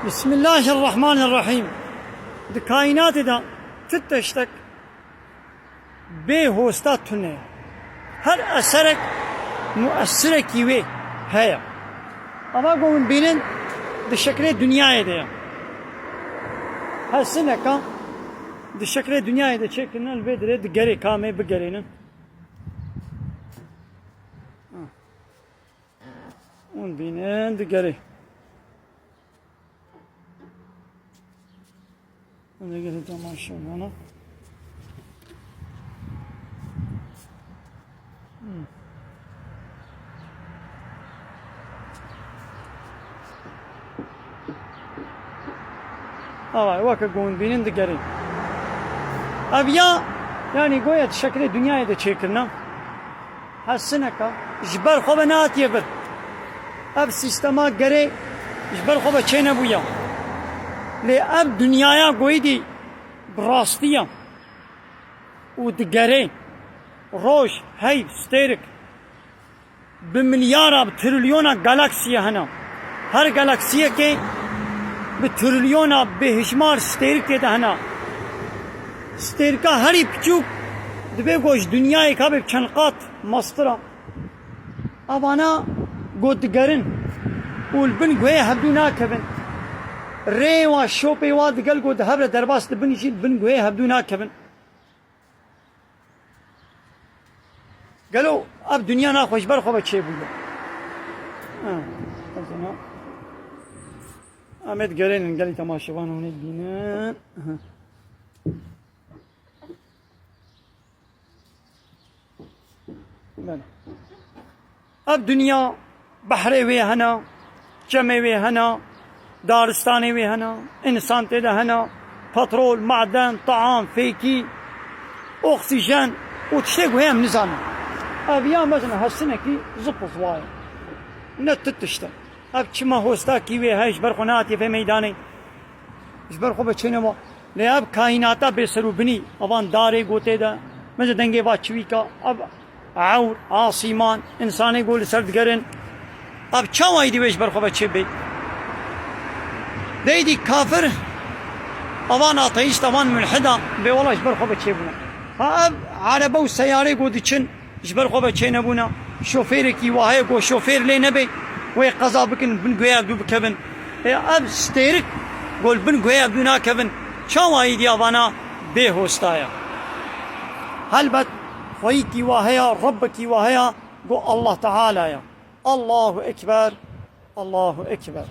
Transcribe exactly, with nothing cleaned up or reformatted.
Bismillahirrahmanirrahîm. Di kaînatê de tu tiştek bê hosta tune ye. Her eserek muesirekî wê heye. Ava ku hûn bînin di şeklê dinyayê de ye. Her sineka di şeklê dinyayê de çêkirine li vê dirê digerê kamê bigerênin. Hûn bînin digerê. Hûn digerê temaşe bana. Hmm. Ava, weke ku hûn bînin digerê. Ev ya, yanî goya di şeklê dinyayê de çêkirine. Her sineka ji ber xwe ve nehatiye vir. Ev sîstema gerê ji ber xwe ve çênebûye. Lê ev dinyaya goyî dî bi rastiye û digerê. Roj, heyv, stêrik. Bi milyara, bi trilyona galaksiye hene. Her galaksiyekê bi trilyona bêhijmar stêrikê de hene. Stêrika herî piçûk dibe ku ji dinyayê kabe bi çend qat mastira. Avana ku digerin û li bin guhê hevdû nakevin. Rê wa şopê wa digel ku di hev re derbas dibin jî li bin guhê hevdû nakevin. Gelo ev dinya naxwe ji ber xwe ve çêbûye? Ha, ez ena. Em ê digerênin gelî temaşevan hûn ê dibînin. Ha. Belê. Ev dinya behrê wê hene, çemê wê hene, daristanê wê hene, însan tê de hene, petrol, maden, taam, fêkî, oksîjen û tiştê ku heye em nizanin. Ev ya mezin hesinekî zip û ziwa ye. Ne tu tişt e. Ev çima hostakî wê heye ji ber xwe nehatiye vê meydanê. Ji ber xwe ve çênema. Lê ev kaînata bêser û binî, evan darê gotê de, meze dengê va çivîka, ev ewr, asîman, însanê go li ser digerin. Ev çawa êdî wê ji ber xwe ve çêbê? Dê êdî kafir, evan ateîst, evan mulhida, bê wela ji ber xwe ve çêbûne. Ha ev erebe û seyarê go diçin, ji ber xwe ve çênebûne. Şofêrekî wa heye ku şofêr lê nebe, wê qeza bikin, bin guhê hevdû bikevin. Ê, ev stêrik ku li bin guhê hevdû nakevin, çawa êdî avana bê hosta ye? Helbet xweyîkî wa heye, Rebbekî wa heye ku Allah Teala ye. Allahu Ekber, Allahu Ekber.